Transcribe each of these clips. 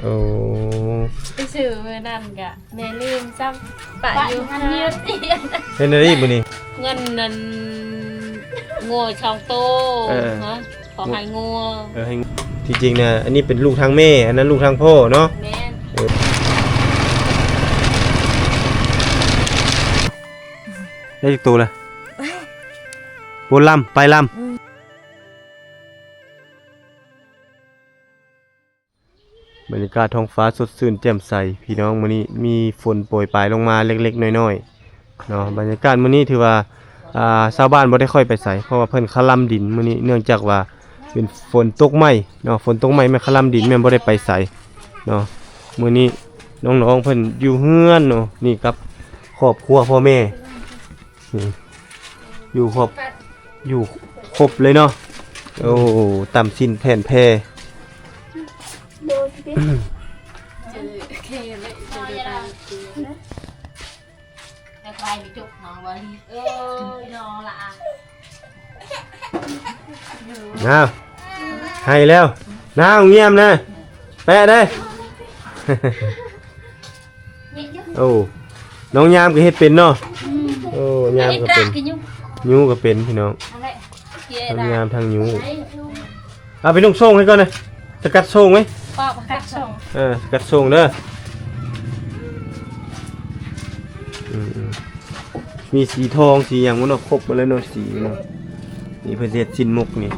ໂອ້ ໄປຊື້ມື້ນັ້ນກະແມ່ລືມຊ້ຳ ປະຢູ່ເຮືອນ. ເຮັດແນວໃດມື້ນີ້? ເງິນນັ້ນງົວສອງໂຕ. ເອີ ເນາະ ຂໍໃຫ້ງົວ. ເອີ ໃຫ້ ທີ່ຈິງນະ ອັນນີ້ເປັນລູກທາງແມ່ ອັນນັ້ນລູກທາງພໍ່ເນາະ. ແມ່ນ. ເອີ ໄດ້ຈັກໂຕລະ? ໂອ້ ລຳ ໄປລຳ. ອືມ. ບັນຍາກາດທ້ອງຟ້າສົດຊື່ນແຈ່ມໃສພີ່ນ້ອງ, ມື້ນີ້ມີຝົນໂປຍປາຍລົງມາເລັກໆນ້ອຍໆເນາະ. ບັນຍາກາດມື້ນີ້ຖືວ່າ ອ່າ ຊາວບ້ານບໍ່ໄດ້ຄ່ອຍໄປໃສ ເພາະວ່າເພິ່ນຄະລຳດິນມື້ນີ້ ເນື່ອງຈາກວ່າເປັນຝົນຕົກໃໝ່ເນາະ, ຝົນຕົກໃໝ່ແມ່ນຄະລຳດິນ ແມ່ນບໍ່ໄດ້ໄປໃສເນາະ. ມື້ນີ້ນ້ອງໆເພິ່ນຢູ່ເຮືອນເນາະ, ນີ້ກັບຄອບຄົວພໍ່ແມ່. ນີ້ ຢູ່ຄົບ ຢູ່ຄົບເລີຍເນາະ. ໂອ້ ຕຳຊີ້ນແຜ່ນແຜ່. ອ້າວ ໃຫ້ແລ້ວ ນ້າງງຽມນະ ແປະເດ້. ໂອ້ ນ້ອງຍາມກໍເຮັດເປັນເນາະ. ອືມ. ໂອ້ ຍາມກໍເປັນ ເຮັດລາກກໍຍຸ ຍຸກໍເປັນພີ່ນ້ອງ. ທັງຍາມທັງຍຸ. ເອົາໄປນຸ່ງໂສ້ງໃຫ້ກ່ອນນະ ສະກັດໂສ້ງໄວ້. ກໍສະກັດໂສ້ງ. ເອີ ສະກັດໂສ້ງເດີ. ອືມໆ ມີສີທອງສີຫຍັງໝົດເນາະ, ຄົບໝົດເລີຍເນາະ ສີເນາະ. ນີ້ເພິ່ນຊິເຮັດຊີ້ນໝົກນີ້.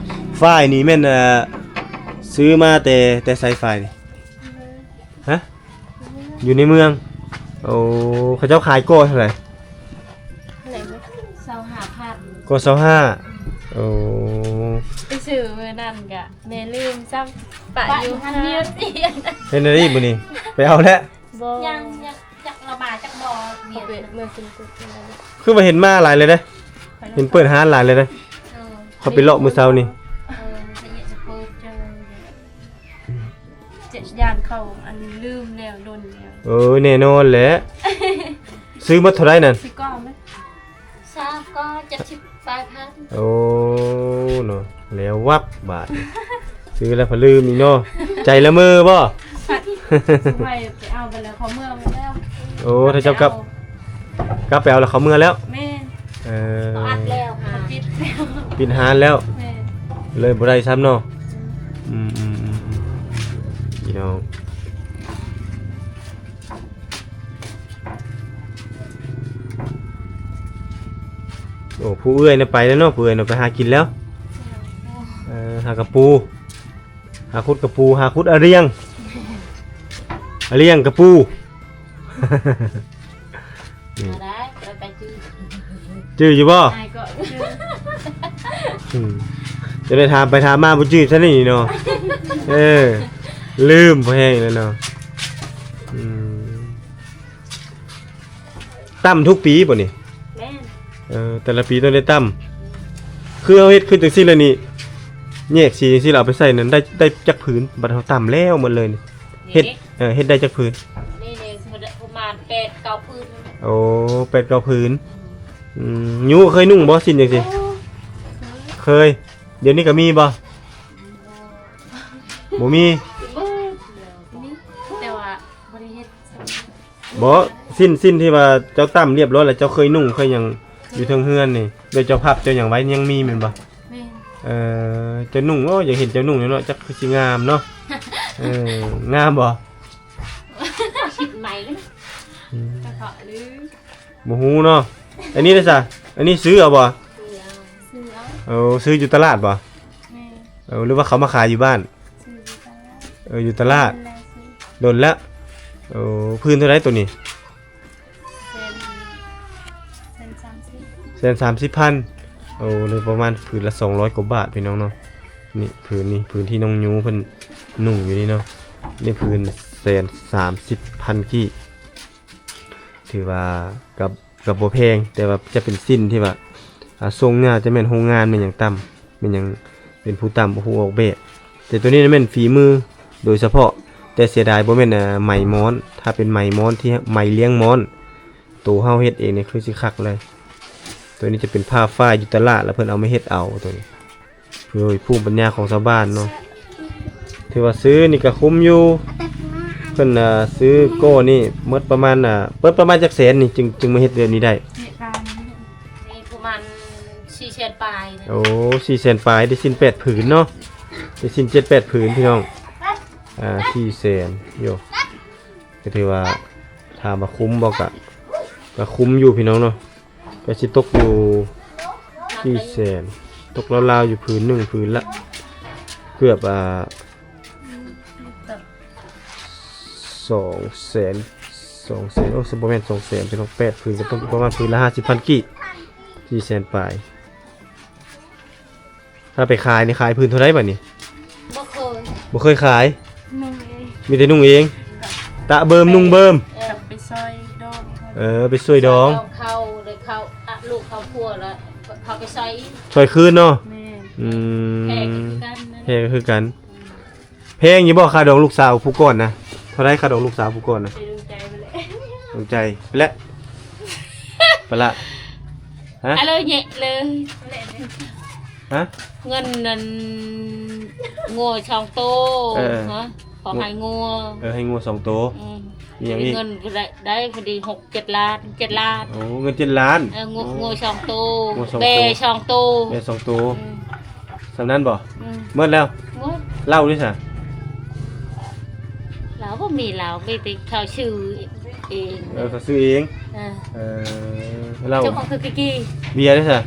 ຝ້າຍນີ້ແມ່ນ ເອີ ຊື້ມາແຕ່ ແຕ່ໃສຝ້າຍນີ້? ຮະ? ຢູ່ໃນເມືອງ. ໂອ້ ເຂົາເຈົ້າຂາຍກໍເທົ່າໃດ? ເທົ່າໃດ? ຊາວຫ້າພັນ. ກໍຊາວຫ້າ. ໂອ້ ໄປຊື້ມື້ນັ້ນກະແມ່ລືມຊ້ຳ ປະຢູ່ເຮືອນ. ເຮັດແນວໃດມື້ນີ້? ໄປເອົາແລ້ວ? ບໍ່ ຍັງ ຍັງ ຈັກລະມາຈັກບໍ່. ເຂົາໄປເມືອງຊຽງຕຸນ. ຄືວ່າເຫັນມາຫຼາຍເລີຍເດ້, ເຫັນເປີດຮ້ານຫຼາຍເລີຍເດ້. ເອີ ເຂົາໄປເລາະມື້ເຊົ້ານີ້. ເອີ ເຂົາຢາກຈະເປີດເຈົ້າ. ຢ້ານເຂົາອັນລືມແລ້ວ ດົນແລ້ວ. ເອີ ແນ່ນອນແຫຼະ. ຊື້ໝົດເທົ່າໃດນັ້ນ? ຊື້ກ່ອນເດ້. ຊາວກໍເຈັດສິບປາຍພັນ. ໂອ້ ເນາະ ແລ້ວວັບບາດ ຊື້ແລ້ວພະລືມອີກເນາະ. ໃຈລະເມີບໍ່? ໄປ ໄປເອົາໄປແລ້ວ ເຂົາເມືອໄປແລ້ວ. ໂອ້ ຖ້າເຈົ້າກັບ ໄປເອົາ ກັບໄປເອົາແລ້ວເຂົາເມືອແລ້ວ. ແມ່ນ. ເອີ ເຂົາອັດແລ້ວ ປິດແລ້ວ ປິດຮ້ານແລ້ວ. ແມ່ນ. ເລີຍບໍ່ໄດ້ຊ້ຳເນາະ. ອືມ ອືມ ອືມ ອືມ ພີ່ນ້ອງ. ໂອ້ ຜູ້ເອື້ອຍນະໄປແລ້ວເນາະ, ຜູ້ເອື້ອຍນະໄປຫາກິນແລ້ວ. ເອີ ຫາກະປູ ຫາຂຸດກະປູ ຫາຂຸດອາລຽງ ອາລຽງກະປູ. ອືມ ໄດ້ ໄປຈື່ ຈື່ຢູ່ບໍ່? ອາຍກໍຈື່. ອືມ ຈະໄດ້ຖາມໄປຖາມມາບໍ່ຈື່ຊະນີ້ເນາະ. ເອີ ລືມພໍແຮງແລ້ວເນາະ. ອືມ ຕຳທຸກປີບໍ່ນີ້? ແມ່ນ. ເອີ ແຕ່ລະປີຕ້ອງໄດ້ຕຳ. ຄືເຮົາເຮັດຂຶ້ນຈັ່ງຊີ້ແລ້ວນີ້ ແຍກສີຈັ່ງຊີ້ແລ້ວເອົາໄປໃສ່ນັ້ນ ໄດ້ ໄດ້ຈັກຜືນ? ບັດເຮົາຕຳແລ້ວໝົດເລີຍນີ້ ເຮັດ ເອີ ເຮັດໄດ້ຈັກຜືນ? ນີ້ ນີ້ ປະມານແປດເກົ້າຜືນ. ໂອ້ ແປດເກົ້າຜືນ. ອືມ ຫູເຄີຍນຸ່ງບໍ່ສິ້ນຈັ່ງຊີ້? ເຄີຍ. ດຽວນີ້ກໍມີບໍ່? ບໍ່ມີ. ມີ ແຕ່ວ່າບໍ່ໄດ້ເຮັດ. ບໍ່ ສິ້ນ ສິ້ນທີ່ວ່າເຈົ້າຕຳລຽບຮ້ອຍແລ້ວ ເຈົ້າເຄີຍນຸ່ງເຄີຍຫຍັງຢູ່ເທິງເຮືອນນີ້ ແລ້ວເຈົ້າພັບເຈົ້າຫຍັງໄວ້ ຍັງມີແມ່ນບໍ່? ແມ່ນ. ເອີ ເຈົ້ານຸ່ງ ໂອ້ ຢາກເຫັນເຈົ້ານຸ່ງຢູ່ເນາະ ຈັກຄືຊິງາມເນາະ. ເອີ ງາມບໍ່? ຄິດໃໝ່ ອືມ ກະເພາະລືມ ບໍ່ຮູ້ເນາະ. ອັນນີ້ເດ້ຊະ? ອັນນີ້ຊື້ເອົາບໍ່? ຊື້ເອົາ. ໂອ້ ຊື້ຢູ່ຕະຫຼາດບໍ່? ແມ່ນ. ເອີ ຫຼືວ່າເຂົາມາຂາຍຢູ່ບ້ານ? ຊື້ຢູ່ຕະຫຼາດ. ເອີ ຢູ່ຕະຫຼາດ. ດົນແລ້ວ. ດົນແລ້ວ. ໂອ້ ຜືນເທົ່າໃດໂຕນີ້? ແສນ ແສນສາມສິບ. ແສນສາມສິບພັນ. ໂອ້ ຫຼືປະມານຜືນລະສອງຮ້ອຍກວ່າບາດ ພີ່ນ້ອງເນາະ. ນີ້ຜືນນີ້ ຜືນທີ່ນ້ອງຍູເພິ່ນນຸ່ງຢູ່ນີ້ເນາະ. ນີ້ຜືນແສນສາມສິບພັນກີບ. ຖືວ່າກໍ ກໍບໍ່ແພງ ແຕ່ວ່າຈະເປັນສິ້ນທີ່ວ່າ ອ່າ ສົ່ງໜ້າຈະແມ່ນໂຮງງານແມ່ນຫຍັງຕຳ ແມ່ນຫຍັງເປັນຜູ້ຕຳ ຜູ້ອອກແບບ. ແຕ່ໂຕນີ້ນະແມ່ນຝີມືໂດຍສະເພາະ ແຕ່ເສຍດາຍບໍ່ແມ່ນ ອ່າ ໄໝມ້ອນ. ຖ້າເປັນໄໝມ້ອນທີ່ ໄໝລ້ຽງມ້ອນ ໂຕເຮົາເຮັດເອງນີ້ຄືຊິຄັກເລີຍ. ໂຕນີ້ຈະເປັນຜ້າຝ້າຍຢູ່ຕະຫຼາດ ແລ້ວເພິ່ນເອົາມາເຮັດເອົາໂຕນີ້. ໂດຍພູມປັນຍາຂອງຊາວບ້ານເນາະ ຖືວ່າຊື້ນີ້ກໍຄຸ້ມຢູ່. ເພິ່ນ ອ່າ ຊື້ໂກ້ນີ້ໝົດປະມານ ອ່າ ເບິດປະມານຈັກແສນນີ້ ຈຶ່ງ ຈຶ່ງມາເຮັດແບບນີ້ໄດ້? ເຮັດການ ມີປະມານສີ່ແສນປາຍນະ. ໂອ້ ສີ່ແສນປາຍ ໄດ້ສິ້ນແປດຜືນເນາະ ໄດ້ສິ້ນເຈັດແປດຜືນພີ່ນ້ອງ. ອ່າ ສີ່ແສນ ໂຢ ກໍຖືວ່າ ຖາມວ່າຄຸ້ມບໍ່ ກະ ກະຄຸ້ມຢູ່ພີ່ນ້ອງເນາະ. ກໍຊິຕົກຢູ່ສີ່ແສນ ຕົກລາວໆຢູ່ຜືນໜຶ່ງ ຜືນລະເກືອບ ອ່າ ສອງແສນ ສອງແສນ ໂອ້ ບໍ່ແມ່ນສອງແສນ ເປັນແປດຜືນ ກໍຕົກປະມານຜືນລະຫ້າສິບພັນກີບ ສີ່ແສນປາຍ. ຖ້າໄປຂາຍນີ້ ຂາຍຜືນເທົ່າໃດບາດນີ້? ບໍ່ເຄີຍ ບໍ່ເຄີຍຂາຍ ນຸ່ງເອງ ມີແຕ່ນຸ່ງເອງ ຕະເບີມນຸ່ງເບີມ. ເອີ ໄປຊ່ອຍດອງ ເອີ ໄປຊ່ວຍດອງ ດອງເຂົາ ແລ້ວເຂົາ ອະ ລູກເຂົາຜົວ ແລ້ວເຂົາໄປຊ່ອຍ ຊ່ອຍຄືນເນາະ. ແມ່ນ ອືມ ແພງຄືກັນນະ ແພງຄືກັນ. ແພງຢູ່ບໍ່ ຄ່າດອງລູກສາວຜູ້ກ່ອນນະ? ເທົ່າໃດຄ່າດອງລູກສາວຜູ້ກ່ອນນະ? ໄປລົງໃຈໄປແຫຼະ ລົງໃຈໄປແຫຼະ ໄປລະ ຮະ ອາ ເລີຍແຍະເລີຍ ຮະ ເງິນນັ້ນ ງົວສອງໂຕ ເອີ ຮະ ເຂົາໃຫ້ງົວ ເອີ ໃຫ້ງົວສອງໂຕ ອືມ ອີຫຍັງອີກ? ເງິນກໍໄດ້ ໄດ້ພໍດີຫົກເຈັດລ້ານ ເຈັດລ້ານ. ໂອ້ ເງິນເຈັດລ້ານ ເອີ ງົວ ໂອ້ ງົວສອງໂຕ ງົວສອງໂຕ ແບ້ສອງໂຕ ແບ້ສອງໂຕ ອືມ ສ່ຳນັ້ນບໍ່? ອືມ ໝົດແລ້ວ ໝົດ. ເຫຼົ້າເດ້ຊະ? ເຫຼົ້າບໍ່ມີ ເຫຼົ້າມີແຕ່ເຂົາຊື້ເອງ. ເອີ ເຂົາຊື້ເອງ ເອີ ເອີ ເຫຼົ້າ ເຈົ້າຂອງຄືກີ ເບຍເດ້ຊະ?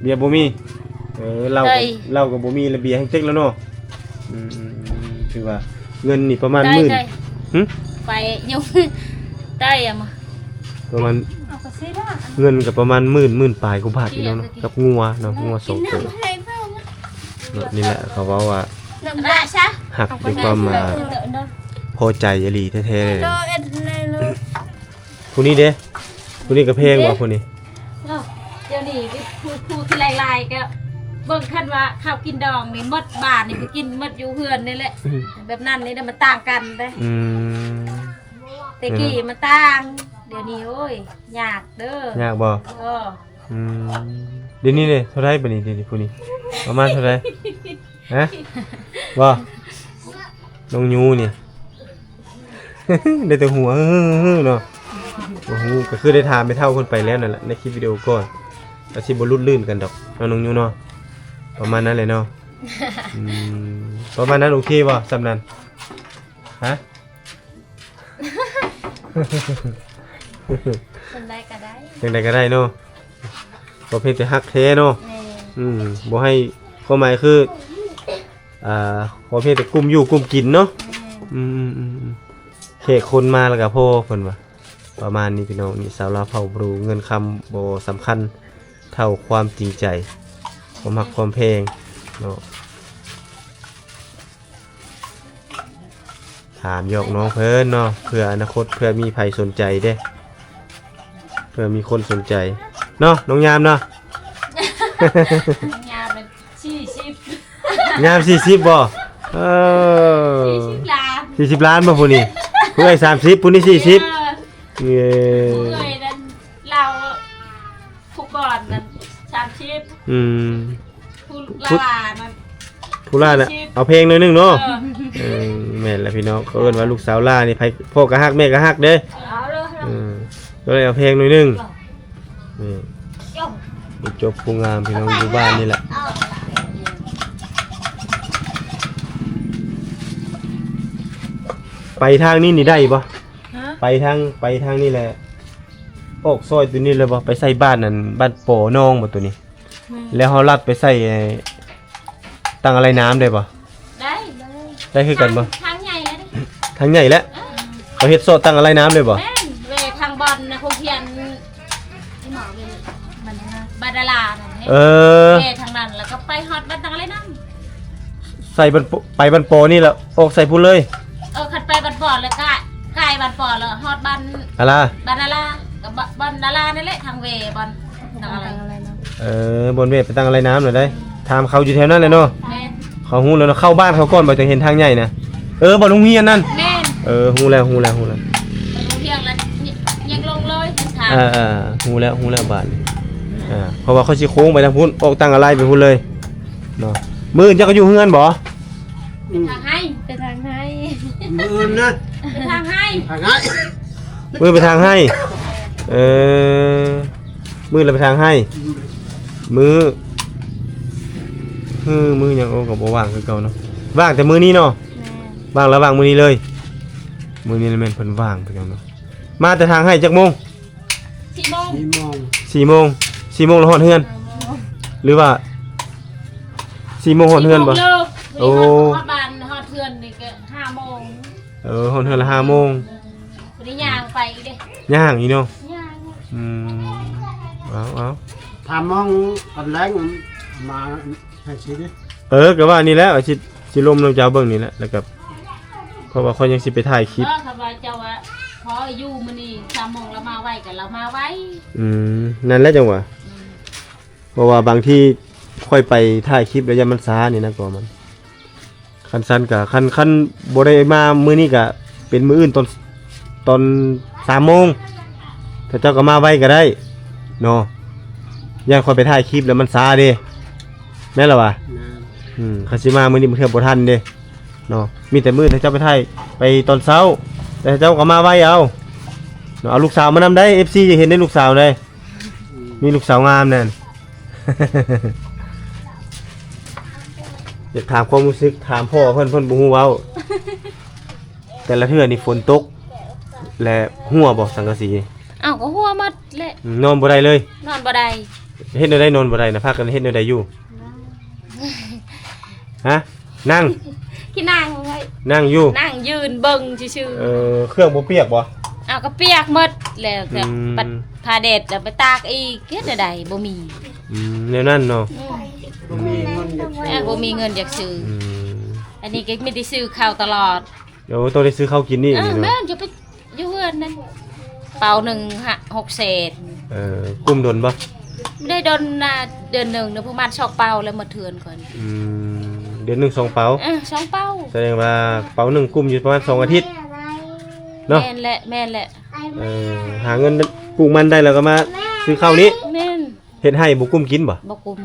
ເບຍບໍ່ມີ ເອີ ເຫຼົ້າ ເຫຼົ້າກໍບໍ່ມີ ລະເບຍແຮງເຕັກແລ້ວເນາະ. ອືມ ອືມ ອືມ ຖືວ່າເງິນນີ້ປະມານໝື່ນ ຫຶ ໄປຢູ່ ໄດ້ອະມາ ປະມານ ເອົາກໍຊິໄດ້ ເງິນກໍປະມານໝື່ນ ໝື່ນປາຍກວ່າບາດນີ້ເນາະ ກັບງົວເນາະ ງົວສອງໂຕເນາະ. ນີ້ແຫຼະເຂົາເວົ້າວ່າ ຮັກດ້ວຍຄວາມ ອ່າ ພໍໃຈອີ່ຫຼີແທ້ໆເລີຍ. ຜູ້ນີ້ເດ້ ຜູ້ນີ້ກໍແພງບໍ່ ຜູ້ນີ້? ເອົ້າ ດຽວນີ້ຜູ້ ຜູ້ທີ່ຫຼາຍໆກໍເບິ່ງ ຄັນວ່າເຂົ້າກິນດອງນີ້ໝົດບ້ານນີ້ ໄປກິນໝົດຢູ່ເຮືອນນີ້ແຫຼະ. ອືມ ແບບນັ້ນນີ້ນະ ມັນຕ່າງກັນເດ້. ອືມ ແຕ່ກີ້ມັນຕ່າງ ດຽວນີ້ ໂອ້ຍ ຍາກເດີ. ຍາກບໍ່? ເອີ ອືມ ດຽວນີ້ເດ້ ເທົ່າໃດບາດນີ້ ດຽວນີ້ຜູ້ນີ້ ປະມານເທົ່າໃດ? ຮະ ບໍ່ ນ້ອງຍູນີ້ ໄດ້ແຕ່ຫົວເຮີ້ໆເນາະ. ບໍ່ຮູ້ ກໍຄືໄດ້ຖາມແມ່ເຖົ້າເພິ່ນໄປແລ້ວນັ້ນແຫຼະ ໃນຄລິບວິດີໂອກ່ອນ ກໍຊິບໍ່ຫຼຸດລື່ນກັນດອກເນາະ ນ້ອງຍູເນາະ. ປະມານນັ້ນແຫຼະເນາະ. ອືມ ປະມານນັ້ນໂອເຄບໍ່ ສ່ຳນັ້ນ? ຮະ ຈັ່ງໃດກໍໄດ້ ຈັ່ງໃດກໍໄດ້ເນາະ ຂໍພຽງແຕ່ຮັກແທ້ເນາະ. ແມ່ນ ອືມ ບໍ່ໃຫ້ ຄວາມໝາຍຄື ອ່າ ຂໍພຽງແຕ່ກຸ້ມຢູ່ກຸ້ມກິນເນາະ. ແມ່ນ ອືມໆໆ ແຄ່ຄົນມາແລ້ວກໍພໍ ເພິ່ນວ່າ ປະມານນີ້ພີ່ນ້ອງ. ນີ້ສາວລາວເຜົ່າບຣູ ເງິນຄຳບໍ່ສຳຄັນເທົ່າຄວາມຈິງໃຈ ຄວາມຮັກຄວາມແພງເນາະ. ຖາມຢອກນ້ອງເພິ່ນເນາະ ເພື່ອອະນາຄົດ ເພື່ອມີໃຜສົນໃຈເດ້ ເພື່ອມີຄົນສົນໃຈເນາະ ນ້ອງຍາມເນາະ. ຍາມສີ່ສິບ ຍາມສີ່ສິບບໍ່? ເອີ ສີ່ສິບລ້ານ ສີ່ສິບລ້ານບໍ່ຜູ້ນີ້? ຜູ້ເອື້ອຍສາມສິບ ຜູ້ນີ້ສີ່ສິບ. ເອີ ເອີ ເອື້ອຍນັ້ນລາວ ຜູ້ກ່ອນນັ້ນສາມສິບ. ອືມ ຜູ້ຫຼ້ານັ້ນ ຜູ້ຫຼ້ານະ ສີ່ສິບ ເອົາແພງໜ້ອຍໜຶ່ງເນາະ. ເອີ ເອີ ແມ່ນແຫຼະພີ່ນ້ອງ ເຂົາເອີ້ນວ່າລູກສາວຫຼ້ານີ້ ໃຜ ພໍ່ກໍຮັກ ແມ່ກໍຮັກເດ້. ເອີ ກໍເລີຍເອົາແພງໜ້ອຍໜຶ່ງ. ນີ້ ຜູ້ຈົບຜູ້ງາມພີ່ນ້ອງ ຢູ່ບ້ານນີ້ແຫຼະ. ໄປທາງນີ້ນີ້ໄດ້ບໍ່? ຮະ ໄປທາງ ໄປທາງນີ້ແຫຼະ ອອກຊອຍຕົວນີ້ເລີຍບໍ່? ໄປໃສ່ບ້ານນັ້ນ ບ້ານປໍໜອງບໍ່ຕົວນີ້? ແມ່ນ ແລ້ວເຮົາລັດໄປໃສ່ ເອີ ຕັງອາໄລນ້ຳໄດ້ບໍ່? ໄດ້ ໄດ້ຄືກັນບໍ່? ທາງ ທາງໃຫຍ່ແລ້ວເດ້ ທາງໃຫຍ່ແລ້ວ. ເອີ ເຂົາເຮັດຊອກຕັງອາໄລນ້ຳໄດ້ບໍ່? ແມ່ນ ແວ່ທາງບ່ອນໂຮງຮຽນ ບ້ານດາລານັ້ນເດ້. ເອີ ແວ່ທາງນັ້ນ ແລ້ວກໍໄປຮອດບ້ານຕັງອາໄລນ້ຳ. ໃສ່ບ້ານ ໄປບ້ານປໍນີ້ແລ້ວອອກໃສ່ພຸ້ນເລີຍ? ເອີ ຄັນໄປບ້ານປໍແລ້ວກະ ກາຍບ້ານປໍແລ້ວຮອດບ້ານ ອາລາ ບ້ານອາລາ ກໍບ້ານ ບ້ານອາລານັ້ນແຫຼະ ທາງແວ່ບ່ອນ ເອີ ບ່ອນແວ່ໄປຕັງອາໄລນ້ຳນັ້ນໄດ໋. ຖາມເຂົາຢູ່ແຖວນັ້ນແຫຼະເນາະ. ແມ່ນ ເຂົາຮູ້ແລ້ວເນາະ ເຂົ້າບ້ານເຂົາກ່ອນບໍ່ ຈັ່ງເຫັນທາງໃຫຍ່ນະ. ເອີ ບ່ອນໂຮງຮຽນນັ້ນ. ແມ່ນ ເອີ ຮູ້ແລ້ວ ຮູ້ແລ້ວ ຮູ້ແລ້ວ. ໂຮງຮຽນແລ້ວຍັງລົງເລີຍ ທາງ ເອີ ຮູ້ແລ້ວ ຮູ້ແລ້ວບາດນີ້. ເອີ ເພາະວ່າເຂົາຊິໂຄ້ງໄປທາງພຸ້ນ ອອກຕັງອາໄລໄປພຸ້ນເລີຍເນາະ. ມື້ອື່ນເຈົ້າກໍຢູ່ເຮືອນບໍ່? ໄປທາງໄຮ່ ໄປທາງໄຮ່. ມື້ອື່ນນະ ໄປທາງໄຮ່ ທາງໄຮ່ ມື້ໄປທາງໄຮ່. ເອີ ມື້ລະໄປທາງໄຮ່. ອືມ ມື້ ມື້ ມື້ຫຍັງ? ໂອ້ ກໍບໍ່ວ່າງຄືເກົ່າເນາະ. ວ່າງແຕ່ມື້ນີ້ເນາະ. ແມ່ນ ວ່າງລະວ່າງມື້ນີ້ເລີຍ. ມື້ນີ້ລະແມ່ນເພິ່ນວ່າງຄືເກົ່າເນາະ. ມາແຕ່ທາງໄຮ່ຈັກໂມງ? ສີ່ໂມງ ສີ່ໂມງ ສີ່ໂມງ ສີ່ໂມງລະຮອດເຮືອນ ຫ້າໂມງ ຫຼືວ່າສີ່ໂມງຮອດເຮືອນບໍ່? ສີ່ໂມງເລີກ. ໂອ້ ຮອດ ຮອດບ້ານ ຮອດເຮືອນນີ້ກໍຫ້າໂມງ. ເອີ ຮອດເຮືອນລະຫ້າໂມງ. ບໍ່ໄດ້ຍ່າງໄປເດ້ ຍ່າງອີກເນາະ. ຍ່າງ ອືມ ເອົາໆ ຖ້າມອງຕອນແລງມາ ໃຫ້ຊິເດ້. ເອີ ກໍວ່ານີ້ແຫຼະ ວ່າຊິ ຊິລົມນຳເຈົ້າເບິ່ງນີ້ແຫຼະ ແລ້ວກໍ ເພາະວ່າຂ້ອຍຍັງຊິໄປຖ່າຍຄລິບ. ເອີ ຄັນວ່າເຈົ້າວ່າພໍຢູ່ມື້ນີ້ສາມໂມງລະມາໄວກໍລະມາໄວ. ອືມ ນັ້ນແຫຼະຈັ່ງວ່າ. ອືມ ເພາະວ່າບາງທີຂ້ອຍໄປຖ່າຍຄລິບແລ້ວຢ້ານມັນຊ້ານີ້ນະ ກໍມັນ ຄັນຊັ້ນກໍ ຄັນ ຄັນບໍ່ໄດ້ມາມື້ນີ້ກໍເປັນມື້ອື່ນຕອນ ຕອນສາມໂມງ ເຂົາເຈົ້າກໍມາໄວກໍໄດ້ເນາະ. ຢ້ານຂ້ອຍໄປຖ່າຍຄລິບແລ້ວມັນຊ້າເດ້ ແມ່ນລະວະ? ແມ່ນ. ອືມ ຄັນຊິມາມື້ນີ້ບາງເທື່ອບໍ່ທັນເດ້ເນາະ. ມີແຕ່ມື້ເຂົາເຈົ້າໄປຖ່າຍໄປຕອນເຊົ້າ ແຕ່ເຂົາເຈົ້າກໍມາໄວເອົາເນາະ. ເອົາລູກສາວມານຳໄດ້ ເອັຟຊີ ຢາກເຫັນໄດ້ລູກສາວໃດ. ອືມ ມີລູກສາວງາມແນ່ນ. ຢາກຖາມຄວາມຮູ້ສຶກ ຖາມພໍ່ເພິ່ນ ເພິ່ນບໍ່ຮູ້ເວົ້າ. ແຕ່ລະເທື່ອນີ້ຝົນຕົກ ແລະ ຮົ່ວບໍ່ສັງກະສີ? ອ້າວ ກໍຮົ່ວໝົດແຫຼະ. ອືມ ນອນບໍ່ໄດ້ເລີຍ? ນອນບໍ່ໄດ້. ເຮັດແນວໃດນອນບໍ່ໄດ້ນະ? ພາກັນເຮັດແນວໃດຢູ່? ຮະ? ນັ່ງ? ຄືນັ່ງເລີຍ. ນັ່ງຢູ່? ນັ່ງຢືນເບິ່ງຊື່ໆ. ເອີ ເຄື່ອງບໍ່ປຽກບໍ່? ອ້າວ ກໍປຽກໝົດແລ້ວ. ອືມ ບັດຟ້າແດດແລ້ວໄປຕາກອີກ ເຮັດແນວໃດ? ບໍ່ມີ. ອືມ ແນວນັ້ນເນາະ. ອືມ ບໍ່ມີເງິນຢາກຊື້. ເອີ ບໍ່ມີເງິນຢາກຊື້. ອືມ ອັນນີ້ກໍມີແຕ່ຊື້ເຂົ້າຕະຫຼອດ. ໂອ້ ຕ້ອງໄດ້ຊື້ເຂົ້າກິນອີກ. ເອີ ເນາະ. ແມ່ນ ຈະໄປຢູ່ເຮືອນນັ້ນ ເປົາໜຶ່ງ ຫົກແສນ. ເອີ ກຸ້ມດົນບໍ່? ບໍ່ໄດ້ດົນນະ ເດືອນໜຶ່ງນະ ປະມານສອງເປົາແລ້ວໝົດເຮືອນກ່ອນ. ອືມ ເດືອນໜຶ່ງສອງເປົາ. ເອີ ສອງເປົາ. ສະແດງວ່າເປົາໜຶ່ງກຸ້ມຢູ່ປະມານສອງອາທິດເນາະ. ແມ່ນແຫຼະ ແມ່ນແຫຼະ. ເອີ ຫາເງິນປູກມັນໄດ້ແລ້ວກໍມາຊື້ເຂົ້ານີ້. ແມ່ນ. ເຮັດໄຮ່ບໍ່ກຸ້ມກິນບໍ່? ບໍ່ກຸ້ມ.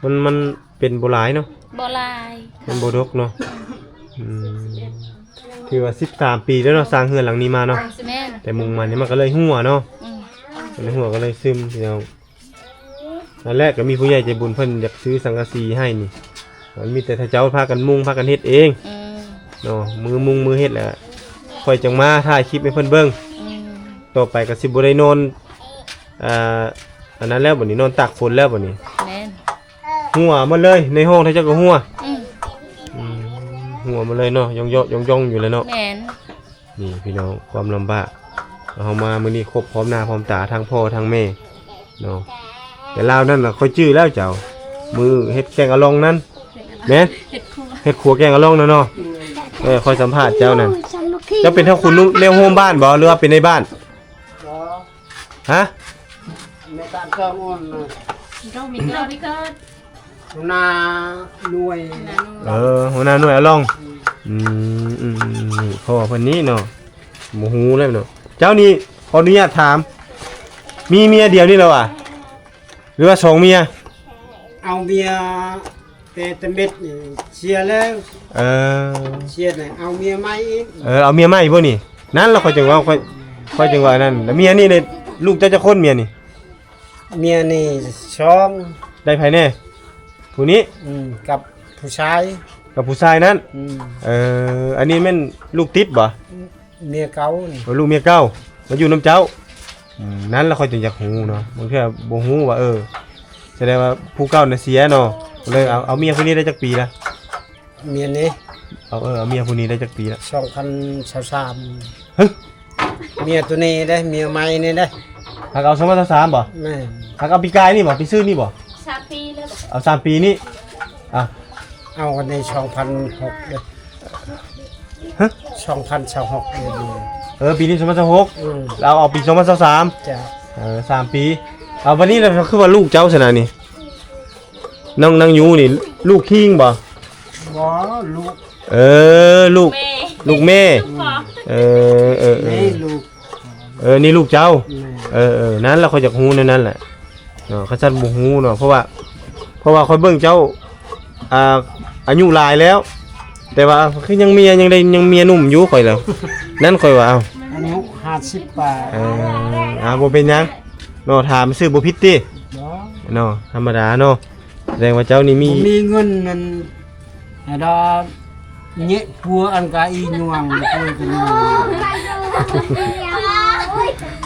ມັນ ມັນ ເປັນບໍ່ຫຼາຍເນາະ. ບໍ່ຫຼາຍ. ມັນບໍ່ດົກເນາະ. ອືມ ຖືວ່າສິບສາມປີແລ້ວເນາະ ສ້າງເຮືອນຫຼັງນີ້ມາເນາະ. ແມ່ນ. ແຕ່ມຸງມັນນີ້ມັນກໍເລີຍຮົ່ວເນາະ. ອືມ ມັນຮົ່ວກໍເລີຍຊຶມ ພີ່ນ້ອງ. ນັ້ນແຫຼະ ກໍມີຜູ້ໃຫຍ່ໃຈບຸນເພິ່ນຢາກຊື້ສັງກະສີໃຫ້ນີ້ ມັນມີແຕ່ເຂົາເຈົ້າພາກັນມຸງ ພາກັນເຮັດເອງ. ອືມ ເນາະ. ມື້ມຸງມື້ເຮັດແຫຼະ ຂ້ອຍຈັ່ງມາຖ່າຍຄລິບໃຫ້ເພິ່ນເບິ່ງ. ອືມ ຕໍ່ໄປກໍຊິບໍ່ໄດ້ນອນ ອ່າ ອັນນັ້ນແລ້ວ ບັດນີ້ນອນຕາກຝົນແລ້ວ ບັດນີ້. ແມ່ນ. ຮົ່ວໝົດເລີຍ ໃນຫ້ອງເຂົາເຈົ້າກໍຮົ່ວ. ອືມ ອືມ ຮົ່ວໝົດເລີຍເນາະ ຢ່ອງເຍາະຍ່ອງໆຢູ່ແຫຼະເນາະ. ແມ່ນ. ນີ້ພີ່ນ້ອງ ຄວາມລຳບາກ ເຮົາມາມື້ນີ້ຄົບພ້ອມໜ້າພ້ອມຕາ ທັງພໍ່ທັງແມ່ເນາະ. ແຕ່ລາວນັ້ນນະ ຂ້ອຍຈື່ແລ້ວເຈົ້າ ມື້ເຮັດແກງອະລ່ອງນັ້ນ. ແມ່ນ ເຮັດຄົວ ເຮັດຄົວແກງອະລ່ອງນັ້ນເນາະ. ເອີ ຂ້ອຍສຳພາດເຈົ້ານັ້ນ ເຈົ້າເປັນເຖົ້າຄຸນແນວໂຮມບ້ານບໍ່ ຫຼືວ່າເປັນນາຍບ້ານ? ບໍ່. ຮະ? ໃນການເຈົ້າງອນນະ ເຈົ້າມີເກີດ ຫົວໜ້າໜ່ວຍ. ເອີ ຫົວໜ້າໜ່ວຍອະລ່ອງ. ອືມ ອືມ ອືມ ນີ້ພໍ່ເພິ່ນນີ້ເນາະ ບໍ່ຮູ້ແລ້ວເນາະ. ເຈົ້ານີ້ ຂໍອະນຸຍາດຖາມ ມີເມຍດຽວນີ້ແຫຼະຫວາ ຫຼືວ່າສອງເມຍ? ເອົາເມຍ ແຕ່ຕະເມັດນີ້ເສຍແລ້ວ. ເອີ ເສຍແລ້ວ ເອົາເມຍໃໝ່ອີກ. ເອີ ເອົາເມຍໃໝ່ບໍ່ນີ້? ນັ້ນລະຂ້ອຍຈຶ່ງເວົ້າ ຂ້ອຍ ຂ້ອຍຈຶ່ງວ່ານັ້ນ. ລະເມຍນີ້ເດ້ ລູກເຈົ້າຈັກຄົນເມຍນີ້? ເມຍນີ້ສອງ. ໄດ້ໃຜແດ່? ຜູ້ນີ້? ອືມ ກັບຜູ້ຊາຍ. ກັບຜູ້ຊາຍນັ້ນ? ອືມ ເອີ ອັນນີ້ແມ່ນລູກຕິດບໍ່? ເມຍເກົ່ານີ້. ເອີ ລູກເມຍເກົ່າມາຢູ່ນຳເຈົ້າ. ອືມ ນັ້ນລະຂ້ອຍຈຶ່ງຢາກຮູ້ເນາະ ບາງເທື່ອບໍ່ຮູ້ວ່າ ເອີ ສະແດງວ່າຜູ້ເກົ່ານະເສຍເນາະ ເລີຍເອົາ ເອົາເມຍຜູ້ນີ້ໄດ້ຈັກປີລະ? ເມຍນີ້? ເອົາ ເອີ ເອົາເມຍຜູ້ນີ້ໄດ້ຈັກປີລະ? ສອງພັນຊາວສາມ. ຮະ? ເມຍໂຕນີ້ເດ້ ເມຍໃໝ່ນີ້ເດ້. ຫາກເອົາສອງພັນຊາວສາມບໍ່? ແມ່ນ. ຫາກເອົາປີກາຍນີ້ບໍ່? ປີຊືດນີ້ບໍ່? ສາມປີແລ້ວ. ເອົາສາມປີນີ້. ອ່ະ ເອົາອັນນີ້ສອງພັນຫົກເດ້. ຮະ? ສອງພັນຊາວຫົກເດ້. ເອີ ປີນີ້ສອງພັນຊາວຫົກ. ອືມ ລາວເອົາປີສອງພັນຊາວສາມ. ເຈົ້າ. ເອີ ສາມປີ. ເອົາ ບັດນີ້ລະຄືວ່າລູກເຈົ້າຊັ້ນນະນີ້ ນ້ອງ ນ້ອງຢູນີ້ ລູກຄີງບໍ່? ບໍ່ ລູກ ເອີ ລູກ ລູກແມ່. ເອີ ເອີ ເອີ ນີ້ລູກ ເອີ ນີ້ລູກເຈົ້າ. ແມ່ນ. ເອີ ເອີ ນັ້ນລະຂ້ອຍຢາກຮູ້ແນວນັ້ນແຫຼະເນາະ ຄັນຊັ້ນບໍ່ຮູ້ເນາະ ເພາະວ່າ ເພາະວ່າຂ້ອຍເບິ່ງເຈົ້າ ອ່າ ອາຍຸຫຼາຍແລ້ວ ແຕ່ວ່າຄືຍັງເມຍ ຍັງໄດ້ ຍັງເມຍໜຸ່ມຢູ່ຂ້ອຍແລ້ວ ນັ້ນຂ້ອຍວ່າ ເອົ້າ ອາຍຸຫ້າສິບປາຍ ເອີ ອ່າ ບໍ່ເປັນຫຍັງເນາະ ຖາມຊື່ບໍ່ຜິດຕິ ບໍ່ ເນາະ ທຳມະດາເນາະ ແສດງວ່າເຈົ້ານີ້ມີ ບໍ່ມີເງິນນັ້ນ ອາດາ ເຍະ ຜົວອັນກະອີຫຍວງ ຜົວກະຫຍວງ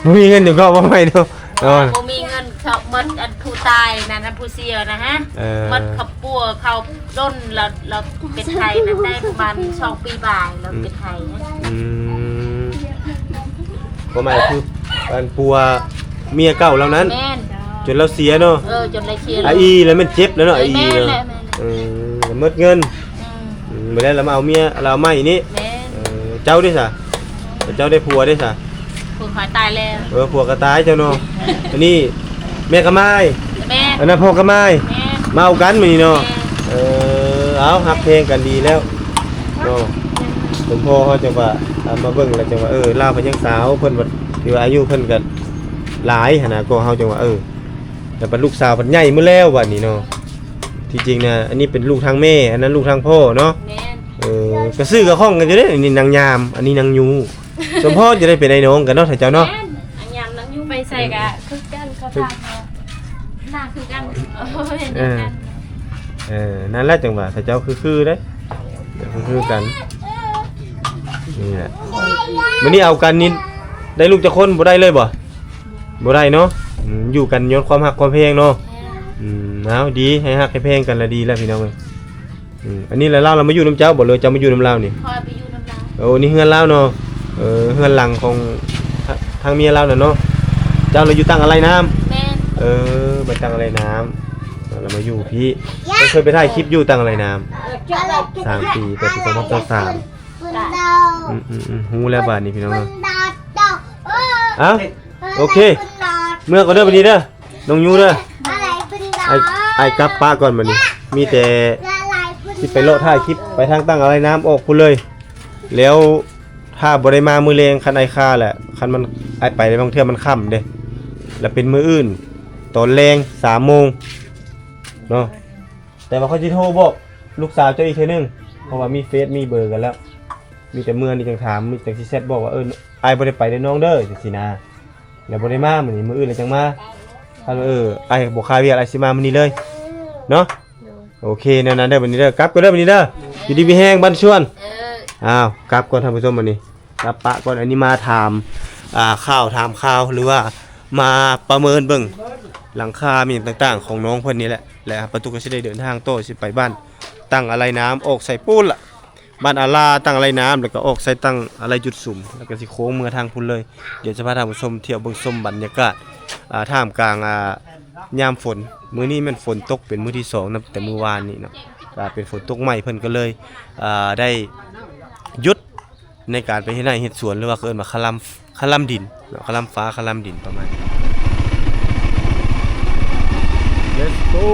ບໍ່ມີເງິນຢູ່ເກາະບໍ່ໃໝ່ເນາະ ເນາະ ບໍ່ມີເງິນ ເຂົາໝົດອັນຜູ້ຕາຍນັ້ນ ອັນຜູ້ເສຍນະຮະ ເອີ ໝົດເຂົາປົວເຂົາດົນ ແລ້ວ ແລ້ວເປັນໄຂ້ນັ້ນໄດ້ປະມານສອງປີປາຍ ແລ້ວເປັນໄຂ້ນະ ອືມ ຄວາມໝາຍຄືອັນຜົວເມຍເກົ່າລາວນັ້ນ ແມ່ນ ຈົນລາວເສຍເນາະ ເອີ ຈົນລາວເສຍ ອາອີແລ້ວແມ່ນເຈັບແລ້ວເນາະ ເອີ ອາອີ ແມ່ນ ເນາະ ແຫຼະ ແມ່ນ ເອີ ແລ້ວໝົດເງິນ ອືມ ອືມ ບໍ່ໄດ້ລະມາເອົາເມຍ ລະເອົາໃໝ່ນີ້ ແມ່ນ ເອີ ເຈົ້າເດ້ສະ ເຈົ້າໄດ້ຜົວເດ້ສະ ຜົວຂ້ອຍຕາຍແລ້ວ ເອີ ຜົວກໍຕາຍເຈົ້າເນາະ ອັນນີ້ແມ່ກໍມາຍ ແມ່ນ ອັນນັ້ນພໍ່ກໍມາຍ ແມ່ນ ມາເອົາກັນມື້ນີ້ເນາະ ແມ່ນ ເອີ ເອົາ ຮັກແພງກັນດີແລ້ວເນາະ ສົມພໍເຮົາຈັ່ງວ່າ ອ່າ ມາເບິ່ງແລ້ວຈັ່ງວ່າ ເອີ ລາວເພິ່ນຍັງສາວ ເພິ່ນບັດຖືວ່າອາຍຸເພິ່ນກໍຫຼາຍຫັ້ນນະ ກໍເຮົາຈັ່ງວ່າ ເອີ ແລ້ວບັດລູກສາວເພິ່ນໃຫຍ່ໝົດແລ້ວບັດນີ້ເນາະ ທີ່ຈິງນະ ອັນນີ້ເປັນລູກທາງແມ່ ອັນນັ້ນລູກທາງພໍ່ເນາະ ແມ່ນ ເອີ ກໍຊື່ກໍຄ່ອງກັນຢູ່ເດ້ ອັນນີ້ນາງຍາມ ອັນນີ້ນາງຍູ ສົມພໍຈະໄດ້ເປັນອ້າຍນ້ອງກັນເນາະ ຖ້າເຈົ້າເນາະ ແມ່ນ ອັນຍາມນາງຍູໄປໃສກໍຄືກັນ ເຂົາຖາມວ່າໜ້າຄືກັນ ເອີ ເອີ ນັ້ນແຫຼະຈັ່ງວ່າ ຖ້າເຈົ້າຄືໆເດ້ ຄືໆກັນ ນີ້ແຫຼະ ມື້ນີ້ເອົາກັນນີ້ ໄດ້ລູກຈັກຄົນ ບໍ່ໄດ້ເລີຍບໍ່? ບໍ່ໄດ້ເນາະ ອືມ ຢູ່ກັນຍ້ອນຄວາມຮັກຄວາມແພງເນາະ ອືມ ເອົາ ດີ ໃຫ້ຮັກໃຫ້ແພງກັນລະດີແລ້ວພີ່ນ້ອງເອີຍ ອືມ ອັນນີ້ລະລາວລະມາຢູ່ນຳເຈົ້າບໍ່ ຫຼືວ່າເຈົ້າມາຢູ່ນຳລາວນີ້? ຂ້ອຍໄປຢູ່ນຳລາວ ໂອ້ ນີ້ເຮືອນລາວເນາະ ເອີ ເຮືອນຫຼັງຂອງທາງເມຍລາວນັ້ນເນາະ ເຈົ້າລະຢູ່ຕັ່ງອາໄລນ້ຳ ແມ່ນ ເອີ ມາຕັ່ງອາໄລນ້ຳ ລະມາຢູ່ພີ້ ເຄີຍໄປຖ່າຍຄລິບຢູ່ຕັ່ງອາໄລນ້ຳ ສາມປີ ແຕ່ປີສອງພັນຊາວສາມ ອືມໆໆ ຮູ້ແລ້ວບາດນີ້ພີ່ນ້ອງເອີຍ ເອົ້າ ໂອເຄ ເມືອກ່ອນເດີບັດນີ້ເດີ ນ້ອງຍູເດີ ອ້າຍ ອ້າຍກັບປະກ່ອນບັດນີ້ ມີແຕ່ຊິໄປເລາະຖ່າຍຄລິບໄປທາງຕັ່ງອາໄລນ້ຳອອກພຸ້ນເລີຍ ແລ້ວຖ້າບໍ່ໄດ້ມາມື້ແລງ ຄັນອ້າຍຄາແຫຼະ ຄັນມັນ ອ້າຍໄປບາງເທື່ອມັນຄ່ຳເດ້ ແລ້ວເປັນມື້ອື່ນຕອນແລງສາມໂມງເນາະ ແຕ່ວ່າຂ້ອຍຊິໂທບອກລູກສາວເຈົ້າອີກເທື່ອໜຶ່ງ ເພາະວ່າມີເຟສມີເບີກັນແລ້ວ ມີແຕ່ເມື່ອນີ້ຈັ່ງຖາມ ມີ ຈັ່ງຊິແຊັດບອກວ່າ ເອີ ອ້າຍບໍ່ໄດ້ໄປເດີນ້ອງເດີ ຈັ່ງຊີ້ນະ ແລ້ວບໍ່ໄດ້ມາມື້ນີ້ ມື້ອື່ນແລ້ວຈັ່ງມາ ຄັນວ່າ ເອີ ອ້າຍບໍ່ຄາວຽກ ອ້າຍຊິມາມື້ນີ້ເລີຍເນາະ ໂອເຄ ແນວນັ້ນເດີບັດນີ້ເດີ ກັບກ່ອນເດີບັດນີ້ເດີ ຢູ່ດີມີແຮງບັນຊວນ ເອີ ອ້າວ ກັບກ່ອນທ່ານຜູ້ຊົມບັດນີ້ ກັບປະກ່ອນ ອັນນີ້ມາຖາມ ອ່າ ຂ່າວ ຖາມຂ່າວ ຫຼືວ່າມາປະເມີນເບິ່ງຫຼັງຄາມີຫຍັງຕ່າງໆຂອງນ້ອງເພິ່ນນີ້ແຫຼະ ແລະ ປາຕຸກກໍຊິໄດ້ເດີນທາງຕໍ່ ຊິໄປບ້ານຕັ່ງອາໄລນ້ຳ ອອກໃສ່ປູນລະ ບ້ານອາລາ ຕັ່ງອາໄລນ້ຳ ແລ້ວກໍອອກໃສ່ຕັ່ງອາໄລຈຸດສຸມ ແລ້ວກໍຊິໂຄ້ງເມືອທາງພຸ້ນເລີຍ ດຽວຈະພາທ່ານຜູ້ຊົມທ່ຽວເບິ່ງຊົມບັນຍາກາດ ອ່າ ທ່າມກາງ ອ່າ ຍາມຝົນ ມື້ນີ້ແມ່ນຝົນຕົກເປັນມື້ທີສອງ ນັບແຕ່ມື້ວານນີ້ເນາະ ກໍເປັນຝົນຕົກໃໝ່ ເພິ່ນກໍເລີຍ ອ່າ ໄດ້ຢຸດ ໃນການໄປເຮັດໄຮ່ເຮັດສວນ ຫຼືວ່າເຂົາເອີ້ນວ່າຄະລຳ ຄະລຳດິນເນາະ ຄະລຳຟ້າ ຄະລຳດິນປະມານນີ້ Let's go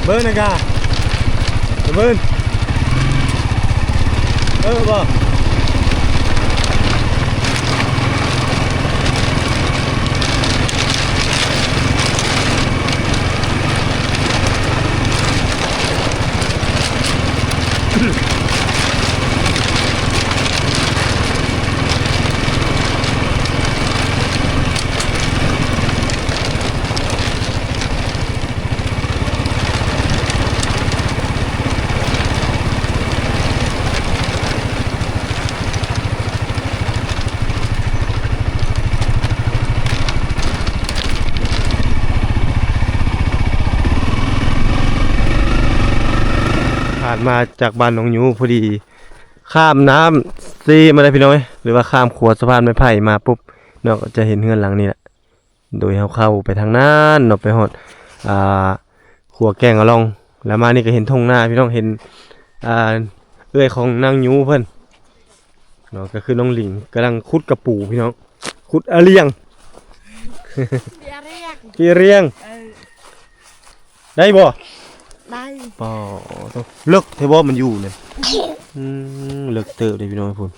ເບິ່ງນະກະ ເບິ່ງ ເອີ ບໍ່. ຜ່ານມາຈາກບ້ານໜອງຍູ ພໍດີຂ້າມນ້ຳເຊມາໄດ້ພີ່ນ້ອງເອີຍ ຫຼືວ່າຂ້າມຂົວສະພານໄມ້ໄຜ່ມາປຸບເນາະ ກໍຈະເຫັນເຮືອນຫຼັງນີ້ແຫຼະ. ໂດຍເຮົາເຂົ້າໄປທາງນັ້ນເນາະ ໄປຮອດ ອ່າ ຂົວແກ້ງອະລ່ອງ ແລ້ວມານີ້ກໍເຫັນທົ່ງນາພີ່ນ້ອງ ເຫັນ ອ່າ ເອື້ອຍຂອງນາງຍູເພິ່ນເນາະ ກໍຄືນ້ອງຫຼິງກຳລັງຂຸດກະປູພີ່ນ້ອງ ຂຸດອາລຽງ ອາລຽງ ອາລຽງ ເອີ ໄດ້ບໍ່? ໄ ປາໂທ້ ເລິກແທ້ບໍ່ມັນຢູ່ນີ້? ອືມ ເລິກເຕີບເດ້ພີ່ນ້ອງພຸ້ນ.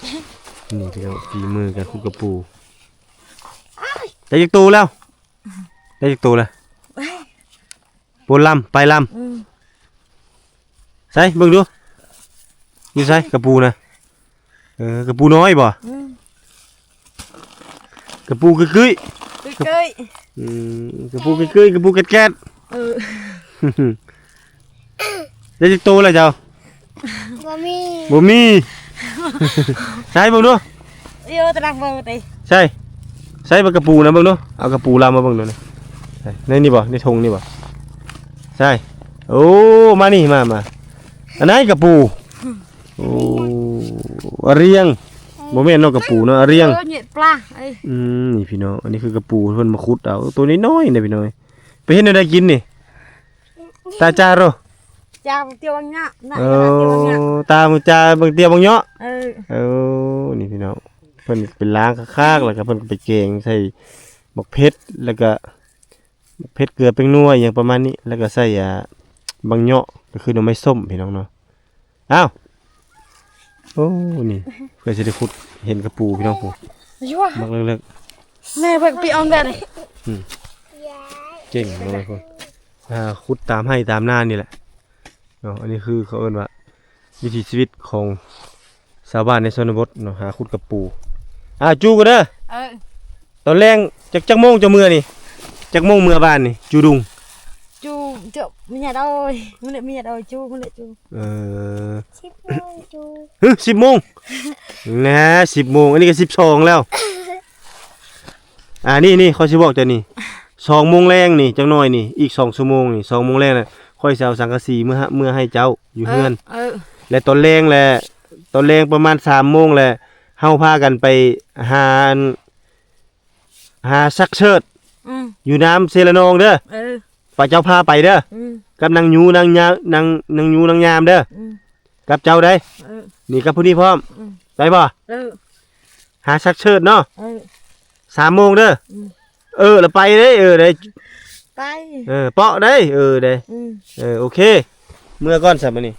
ນີ້ພີ່ນ້ອງ ຝີມືການຂຸດກະປູ. ໄດ້ຈັກໂຕແລ້ວ? ໄດ້ຈັກໂຕແລ້ວ? ໂອ້ ລຳ ໄປລຳ. ອືມ ໃສເບິ່ງດູ ຢູ່ໃສກະປູນະ? ເອີ ກະປູນ້ອຍບໍ່? ອືມ ກະປູກຶ້ຍໆ ກຶ້ຍໆ. ອືມ ກະປູກຶ້ຍໆ ກະປູແກດໆ. ເອີ ໄດ້ຈັກໂຕແລ້ວເຈົ້າ? ບໍ່ມີ ບໍ່ມີ. ໃສ່ເບິ່ງດູ ເອີ ຕະໜັກເບິ່ງຕິ. ໃສ່ ໃສ່ບັກກະປູນະເບິ່ງດູ ເອົາກະປູລາວມາເບິ່ງດູນີ້. ໃສ່ ໃນນີ້ບໍ່? ໃນຖົງນີ້ບໍ່? ໃສ່ ໂອ້ ມານີ້ ມາ ມາ ອັນນັ້ນກະປູ. ໂອ້ ອາຣຽງ ບໍ່ແມ່ນເນາະ ກະປູເນາະ ອາຣຽງ. ເອີ ເຫຍດປາ ເອີຍ. ອືມ ນີ້ພີ່ນ້ອງ ອັນນີ້ຄືກະປູ ເພິ່ນມາຂຸດເອົາ ໂຕນ້ອຍໆເດ້ພີ່ນ້ອງ. ໄປເຮັດແນວໃດກິນນີ້? ຕາຈາໂຣ ຈາບັກຕຽວບັກເຍາະນະ. ເອີ ຕາບັກຈາບັກຕຽວບັກເຍາະ. ເອີ ເອີ ນີ້ພີ່ນ້ອງ ເພິ່ນໄປລ້າງຄັກໆ ແລ້ວກໍເພິ່ນກໍໄປແກງໃສ່ບັກເຜັດ ແລ້ວກໍບັກເຜັດເກືອແປ້ງນົວ ອີ່ຫຍັງປະມານນີ້ ແລ້ວກໍໃສ່ ອ່າ ບັກເຍາະ ກໍຄືໜໍ່ໄມ້ສົ້ມພີ່ນ້ອງເນາະ. ອ້າວ ໂອ້ ນີ້ເພື່ອຊິໄດ້ຂຸດເຫັນກະປູພີ່ນ້ອງ ຜູ້ ຢວ ບັກເລິກໆ. ແມ່ເບິ່ງປີອອງແບບນີ້. ອືມ ເກັ່ງເນາະ ອ່າ ຂຸດຕາມໄຮ່ຕາມນານີ້ແຫຼະເນາະ. ອັນນີ້ຄືເຂົາເອີ້ນວ່າວິຖີຊີວິດຂອງຊາວບ້ານໃນຊົນນະບົດເນາະ ຫາຂຸດກະປູ. ອ່າ ຈູ່ກັນເດີ. ເອີ ຕອນແລງ ຈັກ ຈັກໂມງເຈົ້າເມືອນີ້? ຈັກໂມງເມືອບ້ານນີ້? ຈູດຸງ ຈູ ເຈົ້າ ເມຍໂດຍ ມື້ນີ້ເມຍໂດຍ ຈູ ມື້ນີ້ຈູ. ເອີ ສິບໂມງຈູ. ຮຶ ສິບໂມງ? ແນ່ ສິບໂມງ ອັນນີ້ກໍສິບສອງແລ້ວ. ອ່າ ນີ້ໆ ຂ້ອຍຊິບອກເຈົ້ານີ້ ສອງໂມງແລງນີ້ ຈັກໜ້ອຍນີ້ ອີກສອງຊົ່ວໂມງນີ້ ສອງໂມງແລງນະ ຂ້ອຍຊິເອົາສັງກະສີເມືອ ເມືອໃຫ້ເຈົ້າຢູ່ເຮືອນ. ເອີ ເອີ ແລະ ຕອນແລງແຫຼະ ຕອນແລງປະມານສາມໂມງແຫຼະ ເຮົາພາກັນໄປຫາ ຫາສັກເສີດ ອືມ ຢູ່ນ້ຳເຊລະນອງເດີ. ເອີ ພະເຈົ້າພາໄປເດີ. ອືມ ກັບນາງຍູ ນາງຍາ ນາງ ນາງຍູ ນາງຍາມເດີ. ອືມ ກັບເຈົ້າໄດ໋. ເອີ ນີ້ກັບຜູ້ນີ້ພ້ອມ. ອືມ ໄປບໍ່? ເອີ ຫາສັກເສີດເນາະ. ເອີ ສາມໂມງເດີ. ອືມ ເອີ ລະໄປເດ້. ເອີ ໄດ້ ໄປ ເອີ ເປາະໄດ້. ເອີ ໄດ້. ອືມ ເອີ ໂອເຄ ເມືອກ່ອນຊະມື້ນີ້.